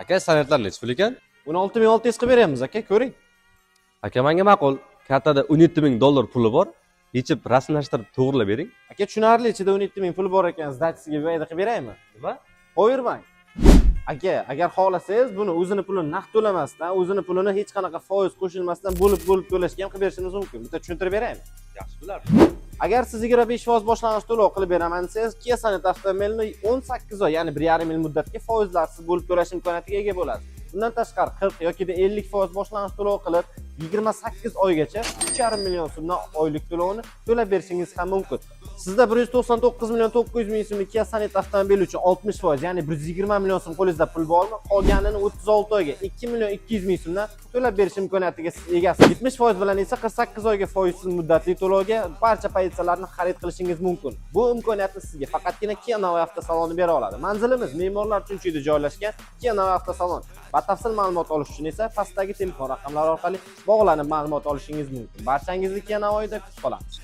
Aka, Sonetlar nechi pul ekan? 16 600 qilib beramiz, aka, ko'ring. Aka, menga ma'qul. Kartada 17 ming dollar puli bor. Yechib, rasmlashtirib, to'g'rilab bering. Aka, tushunarli, ichida 17 ming pul bor ekan, сдача siga va'da qilib beraymi? Nima? Qo'yirmang. Aka, agar xohlasangiz, buni o'zini pulini naqd to'lamasdan, o'zini pulini hech qanaqa foiz qo'shilmasdan bo'lib bo'lib to'lashga ham qilib berishimiz mumkin. Bitta tushuntirib beraymi? Yaxshi bo'lardi. Agar siz 25% boshlang'ich to'lov qilib beraman desangiz, Kia Sonet avtomobilini 18 oy, ya'ni 1,5 yil muddatga foizlarsiz bo'lib to'lash imkoniyatiga ega bo'lasiz. Bundan tashqari, 40 yoki 50% boshlang'ich to'lov qilib, 28 oygacha 3,5 million so'mdan oylik to'lovini to'lab berishingiz ham mumkin. Sizda 199 million 900 ming so'mlik Kia Sonet avtomobili uchun 60%, ya'ni 120 million so'm qo'lingizda pul bormi? Qolganini 36 oyga 2 million 200 ming so'mdan to'lab berish imkoniyatiga siz egasiz. 70% bilan esa 48 oyga foizsiz muddatli to'lovga barcha pozitsiyalarni xarid qilishingiz mumkin. Bu imkoniyatni sizga faqatgina Kia Navoiy avtosaloni bera oladi. Manzilimiz Me'morlar Chunchiyda joylashgan Kia Navoiy avtosalon. Batafsil ma'lumot olish uchun esa pastdagi telefon raqamlari orqali bog'lanib ma'lumot olishingiz mumkin. Barchangizni Kia Navoiyda kutib qolamiz.